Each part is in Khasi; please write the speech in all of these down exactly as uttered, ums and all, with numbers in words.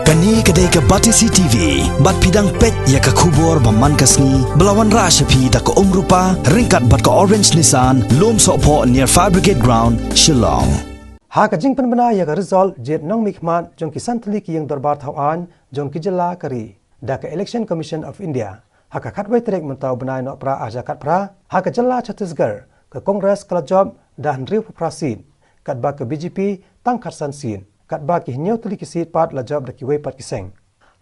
Kane ka dei ka Batesi T V, bad phi dang peit ïa ka khubor ba man ka sngi, ba la wanrah sha phi da ka Umrupa, ryngkat bad ka Orange Nissan, Lumsohphoh near Fire Brigade Ground, Shillong. Ha ka jingpynbna ïa ka result jied nongmihkhmat jong ki san tylli ki ïing dorbar thaw aiñ jong ki jylla ka ri da ka Election Commission of India, ha ka khatwei tarik mynta u bnai Nohprah arhajar khatphra, ha ka jylla Chhattisgarh, ka Congress ka la jop da hynriewphew phra seat, katba ka B J P tang khatsan seat, katba ki hynñiew tylli ki seat pat la jop da kiwei pat ki seng.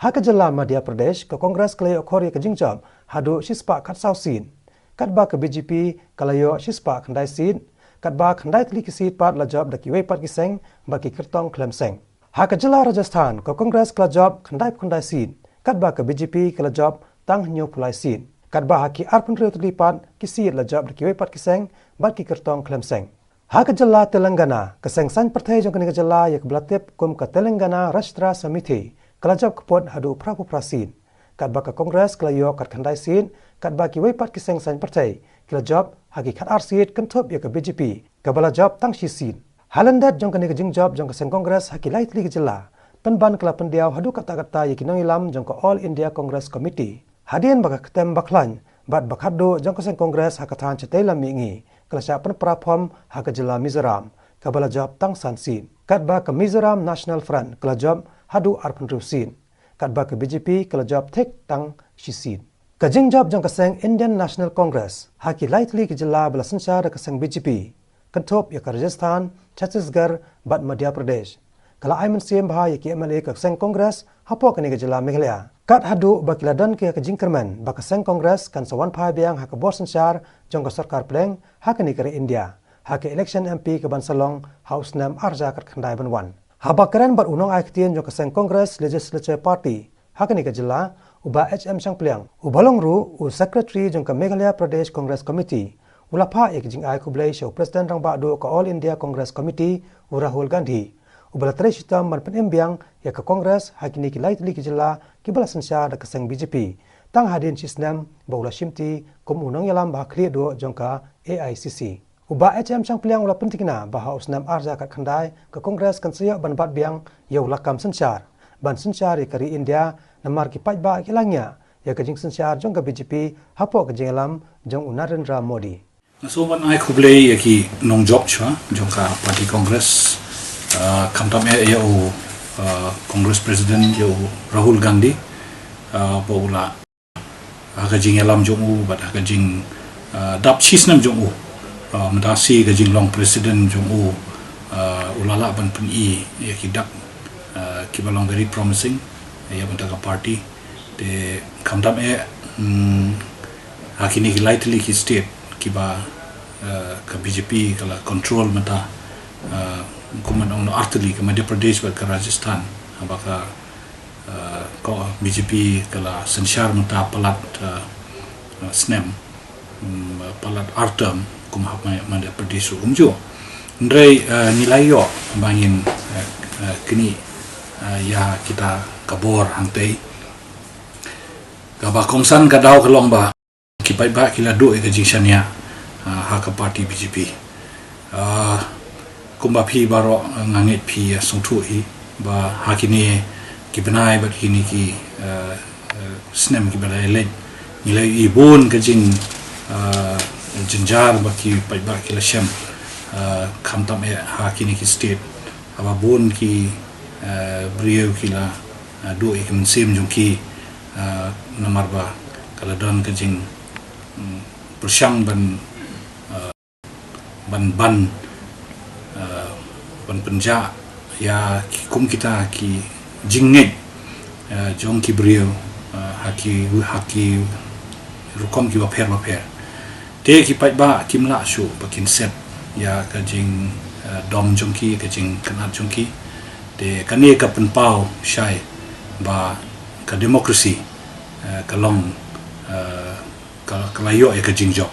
Ha ka jylla Madhya Pradesh, ka Congress ka la ïoh khor ïa ka jingjop haduh shispah khatsaw seat, katba ka B J P ka la ïoh shispah khyndai seat, katba khyndai tylli ki seat pat la jop da kiwei pat ki seng bad ki kyrtong khlem seng. Ha ka jylla Rajasthan, ka Congress ka la jop khyndaiphew khyndai seat, katba ka B J P ka la jop tang hynñiewphew lai seat, katba ha ki arphew hynriew tylli pat ki seat la jop da kiwei pat ki seng bad ki kyrtong khlem seng. Ha ka jylla Telangana, ka seng saiñ pyrthei jong kane ka jylla ïa kaba la tip kum ka Telangana Rashtra Samiti, ka la jop kput haduh phraphew phra seat, katba ka Congress ka la ïoh khatkhyndai seat, katba kiwei pat ki seng saiñ pyrthei ki la jop ha ki khatar seat kynthup ïa ka B J P, kaba la jop tang shi seat. Ha lyndet jong kane ka jingjop jong ka seng Congress ha ki lai tylli ki jylla, pynban ka la pyndiaw haduh katta katta ïa ki nongïalam jong ka All India Congress Committee. Hadien ba ka ktem bakhlaiñ bad ba khatduh jong ka seng Congress ha ka thaiñ shatei lam mihngi, ka la shah pynpra phom ha ka jylla Mizoram, kaba la jop tang san seat, katba ka Mizoram National Front ka la jop haduh arphew hynriew seat, katba ka B J P ka la jop thik tang shi seat. Ka jingjop jong ka seng Indian National Congress ha ki lai tylli ki jylla ba la synshar da ka seng B J P, kynthup ïa ka Rajasthan, Chhattisgarh bad Madhya Pradesh, ka la ai mynsiem bha ïa ki M L A ka seng Congress hapoh kane ka jylla Meghalaya. Kat haduh ba ki la don ka jingkyrmen ba ka seng Congress kan sa wanphai biang ha ka bor synshar jong ka sorkar pdeng ha kane ka ri India, ha ka election M P kaban sa long ha u snem arhajar khatkhyndai ban wan. Haba kren bad u nongai ktien jong ka seng Congress Legislature Party ha kane ka jylla, u Bah H M Shangpliang, uba long ruh u Secretary jong ka Meghalaya Pradesh Congress Committee, u la phah ïa ka jingai khublei sha u President Rangbah Duh ka All India Congress Committee, u Rahul Gandhi, uba la trei shitom ban pynim biang ïa ka Congress ha kine ki lai tylli ki jylla kiba la synshar da ka seng B J P, tang hadien shi snem ba u la shimti kum u nongïalam ba khlieh duh jong ka A I C C. U Bah H M Shangpliang u la pyntikna ba ha u snem arhajar khatkhyndai ka Congress kan sa ïoh ban bat biang ïa u lakam synshar, ban synshar ïa ka ri India, namar ki paidbah ki la ngiah ïa ka jingsynshar jong ka B J P hapoh ka jingïalam jong u Narendra Modi. Nga sngewbha ban ai khublei ïa ki nongjop shuwa jong ka party Congress, ah, khamtam eh ïa u, ah, Congress President ïa u Rahul Gandhi, ah, ba u la ha ka jingïalam jong u bad ha ka jing, ah, dap shi snem jong u, ah, mynta shi ka jinglong president jong u, ah, u la lah ban pyni ïa ki dak, ah, kiba long very promising ïa mynta ka party. Te khamtam eh, hmm, ha kine ki lai tylli ki state kiba, ah, ka B J P ka la control mynta, ah, kumba ong noh artylli ka Madhya Pradesh bad ka Rajasthan, haba ka ah, ka B J P ka la synshar mynta palat, ah, ah, snem, mm, palat ar term kum ha Madhya Pradesh ruh kumjuh. Hynrei, ah, ngi la ïoh ba ngin, ah, ah, knieh, ah, ïa kita ka bor hangtei. Kaba kongsan ka daw ka long ba ki paidbah ki la duh ïa ka jingshaniah, ah, ha ka party B J P. Ah, kumba phi baroh, ah, nga ngeit phi, ah, sngewthuh hi ba ha kine ki bnai bad kine ki, ah, ah, snem kiba la ïaleit, ngi la ïohi bun ka jing, ah, jynjar ba ki paidbah ki la shem, ah, khamtam eh ha kine ki state. Haba bun ki, ah, briew ki la, ah, duh ïa ka mynsiem jong ki, ah, namar ba ka la don ka jing, mm, pyrshang ban, ah, ban, ban, ah, ban pynjah ïa ki kum kita ki jingngeit, ah, jong ki briew, ah, ha ki, ha ki rukom kiba pher bapher. Te ki paidbah kim lah shuh ba kin set ïa ka jing, ah, dom jong ki, ka jingkynad jong ki. Te kane ka pynpaw shai ba ka democracy, eh, ka long, eh, ka, ka la ïoh ïa ka jingjop.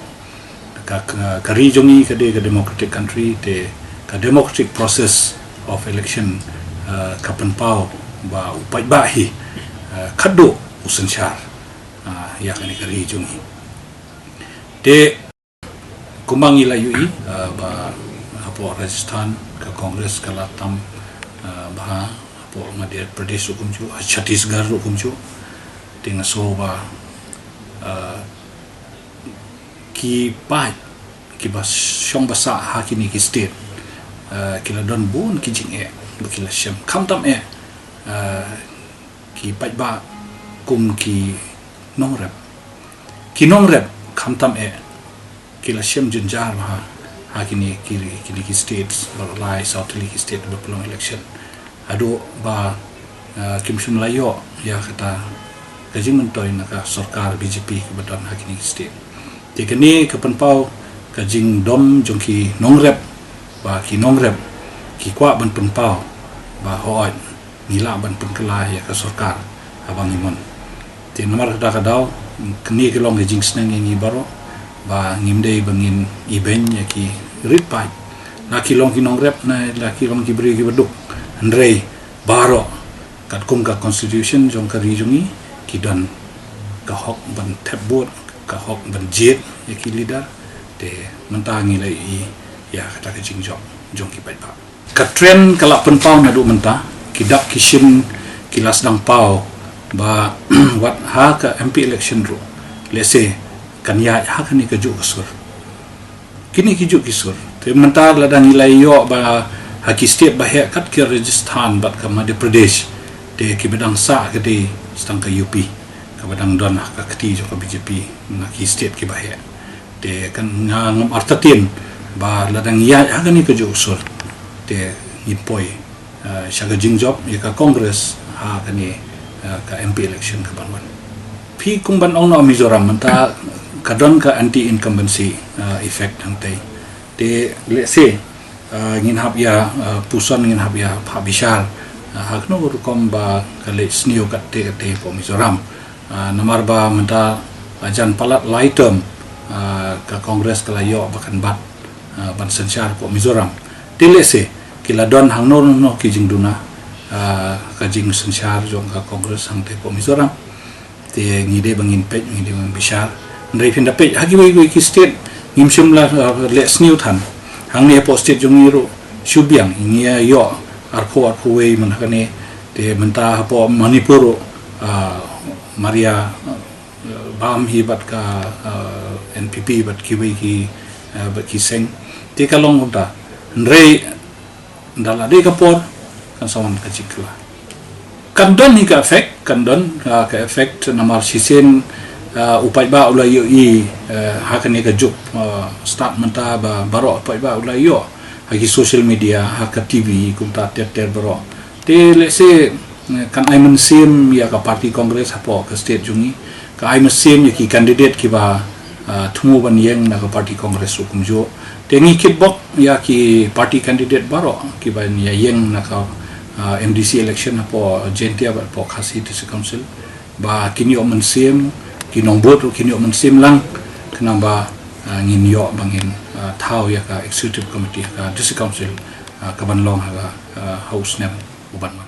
Ka, ka, ka ri jong ngi ka dei ka democratic country, te ka democratic process of election, eh, ka pynpaw ba u paidbah hi, eh, khadduh u synshar, eh, ïa kane ka ri jong ngi. Te kumba ngi la ïohi, ah, ba hapoh Rajasthan ka Congress ka la tam, ah, bha, Hapoh Madhya Pradesh ruh kumjuh, ha Chhattisgarh ruh kumjuh. Te nga sngew ba, ah, ki paid kiba shong ba sah ha kine ki state, ah, ki la don bun ki jingeh ba ki la shem, khamtam eh, ah, ki paidbah kum ki nongrep. Ki nongrep khamtam eh ki la shem jynjar ha, ha kine ki, kine ki states, ba la lai saw tylli ki state ba pynlong election. Haduh ba, ah, kim shym la ïoh ïa kata ka jingmyntoi na ka sorkar B J P kaba don ha kine ki state. Te kane ka pynpaw ka jingdom jong ki nongrep, ba ki nongrep ki kwah ban pynpaw ba hooid ngi lah ban pynkylla ïa ka sorkar haba ngi mon. Te namar kata ka daw, kane ka long ka jingsneng ïa ngi baroh, ba ngim dei ba ngin ibeiñ ïa ki rit paid, la ki long ki nongrep ne la ki long ki briew kiba duk. Hynrei baroh katkum ka constitution jong ka ri jong ngi, ki don ka hok ban thep vote, ka hok ban jied ïa ki leader. Te mynta ngi la ïohi ïa kata ka jingjop jong ki paidbah. Ka trend ka la pynpaw naduh mynta, ki dak ki shin ki la sdang paw ba wat ha ka M P election ruh, lehse kan ïaid ha kane kajuh ka sur. Kine kijuh ki sur. Te mynta lada ngi la ïoh ba ha ki state ba heh kat ki Rajasthan bad ka Madhya Pradesh, te kiba dang sah ka dei tang ka U P, kaba dang don ha ka kti jong ka B J P na ki state kiba heh. Te kan nga ngam artatien ba lada ngi ïaid ha kane kajuh ka sur, te ngin poi, ah, sha ka jingjop ïa ka Congress ha kane, ah, ka M P election kaban wan. Phi kumban ong noh Mizoram mynta ka don ka anti incumbency, ah, effect hangtei. Te lehse, ah, ngin hap ïa, ah, puson, ngin hap ïa phah bishar, ah, ha kano rukom ba ka leit sniew katte katte hapoh Mizoram. Ah, namar ba mynta, ah, jan palat lai term, ah, ka Congress ka la ïoh ba kan bat, ah, ban synshar hapoh Mizoram. Te lehse ki la don hangno hangno ki jingduna, ah, ka jingsynshar jong ka Congress hangtei hapoh Mizoram. Te ngi dei ba ngin peit, ngi dei ba ngin bishar. Hynrei phin da peit ha kiwei kiwei ki state ngim shym la, ah, leh sniew than. Hangne hapoh state jong ngi ruh shu biang, ngi ïoh arphew arphew wei man ha kane. Te mynta hapoh Manipur ruh, ah, mar ïa, ah, bam hi bad ka, ah, N P P bad kiwei ki, ah, bad ki seng. Te ka long kumta. Hynrei da la dei ka por kan sa wan ka jingkylla. Kan don hi ka effect, kan don, ah, ka effect namar shisien, ah, u paidbah u la ïohi, eh, ha kane kajuh, ah, start mynta ba baroh u paidbah u la ïoh ha ki social media, ha ka T V, kumta ter ter baroh. Te lehse, eh, kan ai mynsiem ïa ka party Congress hapoh ka state jong ngi, ka ai mynsiem ïa ki candidate kiba, ah, thmu ban ïeng na ka party Congress ruh kumjuh. Te ngi kitbok ïa ki party candidate baroh kiban ïa ïeng na ka, ah, M D C election hapoh Jaintia bad hapoh Khasi District Council, ba kin ïoh mynsiem, ki nongbud ruh kin ïoh mynsiem lang, khnang ba, ah, ngin ïoh ba ngin, ah, thaw ïa ka executive committee ka District Council, ah, kaban long ha ka, ah, ha u snem uban.